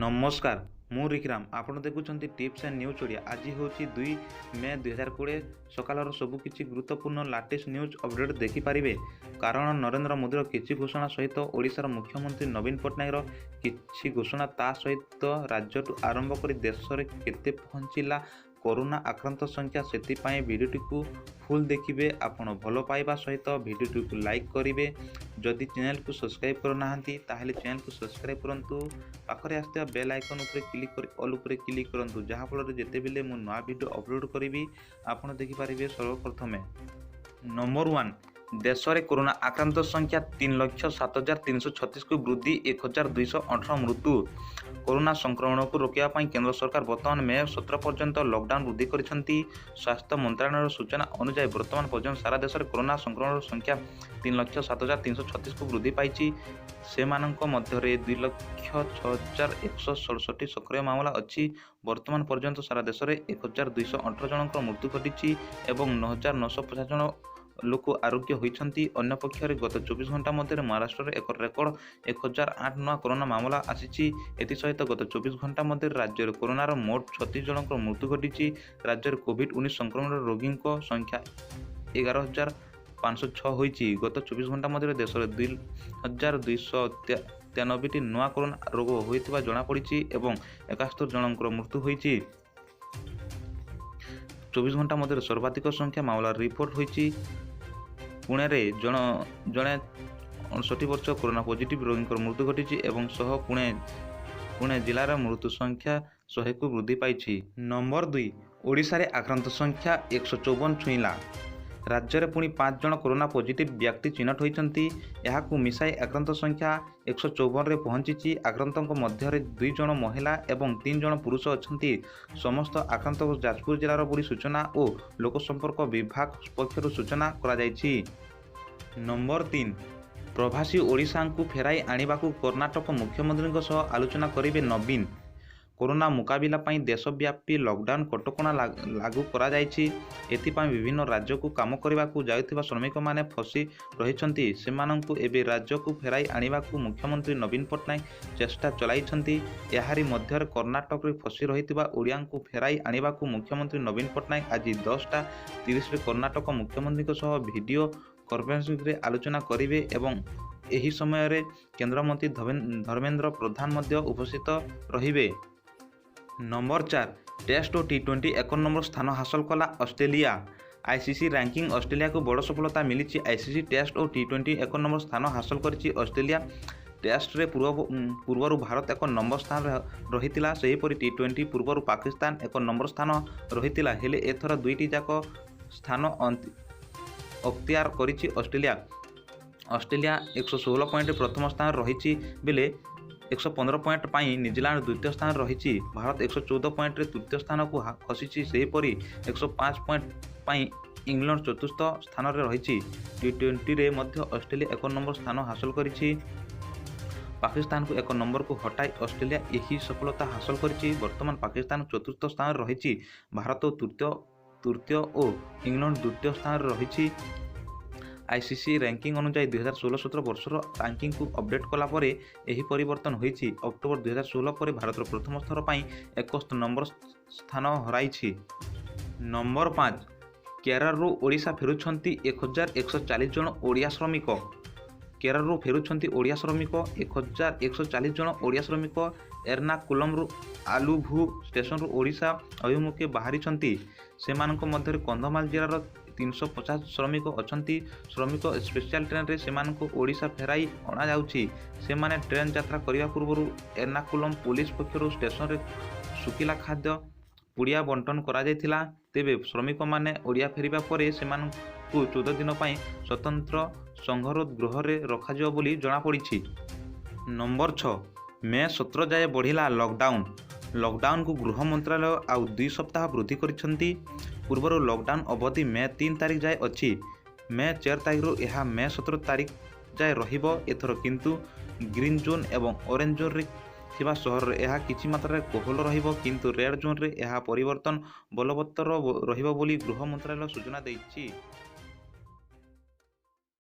ନମସ୍କାର, ମୁଁ ରିକିରାମ। ଆପଣ ଦେଖୁଛନ୍ତି ଟିପ୍ସ ଆଣ୍ଡ ନ୍ୟୁଜ୍ ଓଡ଼ିଆ। ଆଜି ହେଉଛି 2 ମେ 2020। ସକାଳର ସବୁକିଛି ଗୁରୁତ୍ୱପୂର୍ଣ୍ଣ ଲାଟେଷ୍ଟ ନ୍ୟୁଜ୍ ଅପଡ଼େଟ୍ ଦେଖିପାରିବେ। କାରଣ ନରେନ୍ଦ୍ର ମୋଦିର କିଛି ଘୋଷଣା ସହିତ ଓଡ଼ିଶାର ମୁଖ୍ୟମନ୍ତ୍ରୀ ନବୀନ ପଟ୍ଟନାୟକର କିଛି ଘୋଷଣା, ତା ସହିତ ରାଜ୍ୟଠୁ ଆରମ୍ଭ କରି ଦେଶରେ କେତେ ପହଞ୍ଚିଲା କରୋନା ଆକ୍ରାନ୍ତ ସଂଖ୍ୟା, ସେଥିପାଇଁ ଭିଡ଼ିଓଟିକୁ ଫୁଲ୍ ଦେଖିବେ। ଆପଣ ଭଲ ପାଇବା ସହିତ ଭିଡ଼ିଓଟିକୁ ଲାଇକ୍ କରିବେ। ଯଦି ଚ୍ୟାନେଲକୁ ସବସ୍କ୍ରାଇବ୍ କରିନାହାନ୍ତି, ତାହେଲେ ଚ୍ୟାନେଲକୁ ସବସ୍କ୍ରାଇବ୍ କରନ୍ତୁ। ପାଖରେ ଆସିଥିବା ବେଲ୍ ଆଇକନ୍ ଉପରେ କ୍ଲିକ୍ କରି ଅଲ୍ ଉପରେ କ୍ଲିକ୍ କରନ୍ତୁ, ଯାହାଫଳରେ ଯେତେବେଳେ ମୁଁ ନୂଆ ଭିଡ଼ିଓ ଅପଲୋଡ଼ କରିବି, ଆପଣ ଦେଖିପାରିବେ ସର୍ବପ୍ରଥମେ। ନମ୍ବର 1, ଦେଶରେ କରୋନା ଆକ୍ରାନ୍ତ ସଂଖ୍ୟା 3,07,336କୁ ବୃଦ୍ଧି, 1218 ମୃତ୍ୟୁ। କରୋନା ସଂକ୍ରମଣକୁ ରୋକିବା ପାଇଁ କେନ୍ଦ୍ର ସରକାର ବର୍ତ୍ତମାନ ମେ 17 ପର୍ଯ୍ୟନ୍ତ ଲକଡାଉନ୍ ବୃଦ୍ଧି କରିଛନ୍ତି। ସ୍ୱାସ୍ଥ୍ୟ ମନ୍ତ୍ରଣାଳୟର ସୂଚନା ଅନୁଯାୟୀ, ବର୍ତ୍ତମାନ ପର୍ଯ୍ୟନ୍ତ ସାରା ଦେଶରେ କରୋନା ସଂକ୍ରମଣର ସଂଖ୍ୟା 3,07,336କୁ ବୃଦ୍ଧି ପାଇଛି। ସେମାନଙ୍କ ମଧ୍ୟରେ 2,06,167 ସକ୍ରିୟ ମାମଲା ଅଛି। ବର୍ତ୍ତମାନ ପର୍ଯ୍ୟନ୍ତ ସାରା ଦେଶରେ 1218 ଜଣଙ୍କର ମୃତ୍ୟୁ ଘଟିଛି ଏବଂ 9950 ଜଣ ଲୋକ ଆରୋଗ୍ୟ ହୋଇଛନ୍ତି। ଅନ୍ୟପକ୍ଷରେ ଗତ 24 ଘଣ୍ଟା ମଧ୍ୟରେ ମହାରାଷ୍ଟ୍ରରେ ଏକ ରେକର୍ଡ 1008 ନୂଆ କରୋନା ମାମଲା ଆସିଛି। ଏଥିସହିତ ଗତ 24 ଘଣ୍ଟା ମଧ୍ୟରେ ରାଜ୍ୟରେ କରୋନାର ମୋଟ 36 ଜଣଙ୍କର ମୃତ୍ୟୁ ଘଟିଛି। ରାଜ୍ୟରେ କୋଭିଡ୍ 19 ସଂକ୍ରମଣର ରୋଗୀଙ୍କ ସଂଖ୍ୟା 11,506 ହୋଇଛି। ଗତ 24 ଘଣ୍ଟା ମଧ୍ୟରେ ଦେଶରେ 2293ଟି ନୂଆ କରୋନା ରୋଗ ହୋଇଥିବା ଜଣାପଡ଼ିଛି ଏବଂ 71 ଜଣଙ୍କର ମୃତ୍ୟୁ ହୋଇଛି। 24 ଘଣ୍ଟା ମଧ୍ୟରେ ସର୍ବାଧିକ ସଂଖ୍ୟା ମାମଲା ରିପୋର୍ଟ ହୋଇଛି। ପୁଣେରେ ଜଣ ଜଣେ 59 ବର୍ଷ କରୋନା ପଜିଟିଭ୍ ରୋଗୀଙ୍କର ମୃତ୍ୟୁ ଘଟିଛି ଏବଂ ସହ ପୁଣେ ଜିଲ୍ଲାର ମୃତ୍ୟୁ ସଂଖ୍ୟା 100କୁ ବୃଦ୍ଧି ପାଇଛି। ନମ୍ବର 2, ଓଡ଼ିଶାରେ ଆକ୍ରାନ୍ତ ସଂଖ୍ୟା 154 ଛୁଇଁଲା। ରାଜ୍ୟରେ ପୁଣି 5 ଜଣ କରୋନା ପଜିଟିଭ୍ ବ୍ୟକ୍ତି ଚିହ୍ନଟ ହୋଇଛନ୍ତି। ଏହାକୁ ମିଶାଇ ଆକ୍ରାନ୍ତ ସଂଖ୍ୟା 154ରେ ପହଞ୍ଚିଛି। ଆକ୍ରାନ୍ତଙ୍କ ମଧ୍ୟରେ 2 ଜଣ ମହିଳା ଏବଂ 3 ଜଣ ପୁରୁଷ ଅଛନ୍ତି। ସମସ୍ତ ଆକ୍ରାନ୍ତ ଯାଜପୁର ଜିଲ୍ଲାର ବୋଲି ସୂଚନା ଓ ଲୋକସମ୍ପର୍କ ବିଭାଗ ପକ୍ଷରୁ ସୂଚନା କରାଯାଇଛି। ନମ୍ବର 3, ପ୍ରବାସୀ ଓଡ଼ିଶାଙ୍କୁ ଫେରାଇ ଆଣିବାକୁ କର୍ଣ୍ଣାଟକ ମୁଖ୍ୟମନ୍ତ୍ରୀଙ୍କ ସହ ଆଲୋଚନା କରିବେ ନବୀନ। କରୋନା ମୁକାବିଲା ପାଇଁ ଦେଶବ୍ୟାପୀ ଲକଡାଉନ୍ କଟକଣା ଲାଗୁ କରାଯାଇଛି। ଏଥିପାଇଁ ବିଭିନ୍ନ ରାଜ୍ୟକୁ କାମ କରିବାକୁ ଯାଉଥିବା ଶ୍ରମିକମାନେ ଫସି ରହିଛନ୍ତି। ସେମାନଙ୍କୁ ଏବେ ରାଜ୍ୟକୁ ଫେରାଇ ଆଣିବାକୁ ମୁଖ୍ୟମନ୍ତ୍ରୀ ନବୀନ ପଟ୍ଟନାୟକ ଚେଷ୍ଟା ଚଳାଇଛନ୍ତି। ଏହାରି ମଧ୍ୟରେ କର୍ଣ୍ଣାଟକରେ ଫସି ରହିଥିବା ଓଡ଼ିଆଙ୍କୁ ଫେରାଇ ଆଣିବାକୁ ମୁଖ୍ୟମନ୍ତ୍ରୀ ନବୀନ ପଟ୍ଟନାୟକ ଆଜି 10:30ରେ କର୍ଣ୍ଣାଟକ ମୁଖ୍ୟମନ୍ତ୍ରୀଙ୍କ ସହ ଭିଡ଼ିଓ କନଫରେନ୍ସିଂରେ ଆଲୋଚନା କରିବେ ଏବଂ ଏହି ସମୟରେ କେନ୍ଦ୍ରମନ୍ତ୍ରୀ ଧର୍ମେନ୍ଦ୍ର ପ୍ରଧାନ ମଧ୍ୟ ଉପସ୍ଥିତ ରହିବେ। ନମ୍ବର 4, ଟେଷ୍ଟ ଓ ଟି20 ଏକ ନମ୍ବର ସ୍ଥାନ ହାସଲ କଲା ଅଷ୍ଟ୍ରେଲିଆ। ଆଇସିସି ରାଙ୍କିଂ ଅଷ୍ଟ୍ରେଲିଆକୁ ବଡ଼ ସଫଳତା ମିଳିଛି। ଆଇସିସି ଟେଷ୍ଟ ଓ ଟି20 ଏକ ନମ୍ବର ସ୍ଥାନ ହାସଲ କରିଛି ଅଷ୍ଟ୍ରେଲିଆ। ଟେଷ୍ଟରେ ପୂର୍ବରୁ ଭାରତ ଏକ ନମ୍ବର ସ୍ଥାନରେ ରହିଥିଲା। ସେହିପରି ଟି20 ପୂର୍ବରୁ ପାକିସ୍ତାନ ଏକ ନମ୍ବର ସ୍ଥାନ ରହିଥିଲା। ହେଲେ ଏଥର ଦୁଇଟି ଯାକ ସ୍ଥାନ ଅକ୍ତିଆର କରିଛି ଅଷ୍ଟ୍ରେଲିଆ। ଅଷ୍ଟ୍ରେଲିଆ 116 ପଏଣ୍ଟରେ ପ୍ରଥମ ସ୍ଥାନରେ ରହିଛି ବେଳେ 115 ପଏଣ୍ଟ ପାଇଁ ନ୍ୟୁଜିଲାଣ୍ଡ ଦ୍ୱିତୀୟ ସ୍ଥାନରେ ରହିଛି। ଭାରତ 114 ପଏଣ୍ଟରେ ତୃତୀୟ ସ୍ଥାନକୁ ଖସିଛି। ସେହିପରି 105 ପଏଣ୍ଟ ପାଇଁ ଇଂଲଣ୍ଡ ଚତୁର୍ଥ ସ୍ଥାନରେ ରହିଛି। ଟି20ରେ ମଧ୍ୟ ଅଷ୍ଟ୍ରେଲିଆ ଏକ ନମ୍ବର ସ୍ଥାନ ହାସଲ କରିଛି। ପାକିସ୍ତାନକୁ ଏକ ନମ୍ବରକୁ ହଟାଇ ଅଷ୍ଟ୍ରେଲିଆ ଏହି ସଫଳତା ହାସଲ କରିଛି। ବର୍ତ୍ତମାନ ପାକିସ୍ତାନ ଚତୁର୍ଥ ସ୍ଥାନରେ ରହିଛି। ଭାରତ ତୃତୀୟ ଓ ଇଂଲଣ୍ଡ ଦ୍ୱିତୀୟ ସ୍ଥାନରେ ରହିଛି। ଆଇସିସି ରାଙ୍କିଂ ଅନୁଯାୟୀ 2016-17 ବର୍ଷର ରାଙ୍କିଂକୁ ଅପଡେଟ୍ କଲା ପରେ ଏହି ପରିବର୍ତ୍ତନ ହୋଇଛି। ଅକ୍ଟୋବର 2016 ପରେ ଭାରତର ପ୍ରଥମ ଥର ପାଇଁ ଏକ ନମ୍ବର ସ୍ଥାନ ହରାଇଛି। ନମ୍ବର 5, କେରଳରୁ ଓଡ଼ିଶା ଫେରୁଛନ୍ତି 1140 ଜଣ ଓଡ଼ିଆ ଶ୍ରମିକ। କେରଳରୁ ଫେରୁଛନ୍ତି ଓଡ଼ିଆ ଶ୍ରମିକ। 1140 ଜଣ ଓଡ଼ିଆ ଶ୍ରମିକ ଏର୍ନାକୁଲମରୁ ଆଲୁଭୁ ଷ୍ଟେସନରୁ ଓଡ଼ିଶା ଅଭିମୁଖେ ବାହାରିଛନ୍ତି। ସେମାନଙ୍କ ମଧ୍ୟରେ କନ୍ଧମାଳ ଜିଲ୍ଲାର 350 ଶ୍ରମିକ ଅଛନ୍ତି। ଶ୍ରମିକ ସ୍ପେଶାଲ ଟ୍ରେନ୍ରେ ସେମାନଙ୍କୁ ଓଡ଼ିଶା ଫେରାଇ ଅଣାଯାଉଛି। ସେମାନେ ଟ୍ରେନ୍ ଯାତ୍ରା କରିବା ପୂର୍ବରୁ ଏର୍ନାକୁଲମ ପୋଲିସ ପକ୍ଷରୁ ଷ୍ଟେସନରେ ଶୁଖିଲା ଖାଦ୍ୟ ପୁଡ଼ିଆ ବଣ୍ଟନ କରାଯାଇଥିଲା। ତେବେ ଶ୍ରମିକମାନେ ଓଡ଼ିଆ ଫେରିବା ପରେ ସେମାନଙ୍କୁ 14 ଦିନ ପାଇଁ ସ୍ୱତନ୍ତ୍ର ସଙ୍ଗରୋଧ ଗୃହରେ ରଖାଯିବ ବୋଲି ଜଣାପଡ଼ିଛି। ନମ୍ବର 6, ମେ 17 ଯାଏ ବଢ଼ିଲା ଲକଡାଉନ୍। ଲକଡାଉନକୁ ଗୃହ ମନ୍ତ୍ରାଳୟ ଆଉ 2 ସପ୍ତାହ ବୃଦ୍ଧି କରିଛନ୍ତି। ପୂର୍ବରୁ ଲକଡାଉନ୍ ଅବଧି ମେ 3 ତାରିଖ ଯାଏ ଅଛି। ମେ 4 ତାରିଖରୁ ଏହା ମେ 17 ତାରିଖ ଯାଏ ରହିବ। ଏଥର କିନ୍ତୁ ଗ୍ରୀନ୍ ଜୋନ୍ ଏବଂ ଅରେଞ୍ଜ ଜୋନ୍ରେ ଥିବା ସହରରେ ଏହା କିଛି ମାତ୍ରାରେ କୋହଳ ରହିବ, କିନ୍ତୁ ରେଡ୍ ଜୋନ୍ରେ ଏହା ପରିବର୍ତ୍ତନ ବଳବତ୍ତର ରହିବ ବୋଲି ଗୃହ ମନ୍ତ୍ରାଳୟ ସୂଚନା ଦେଇଛି।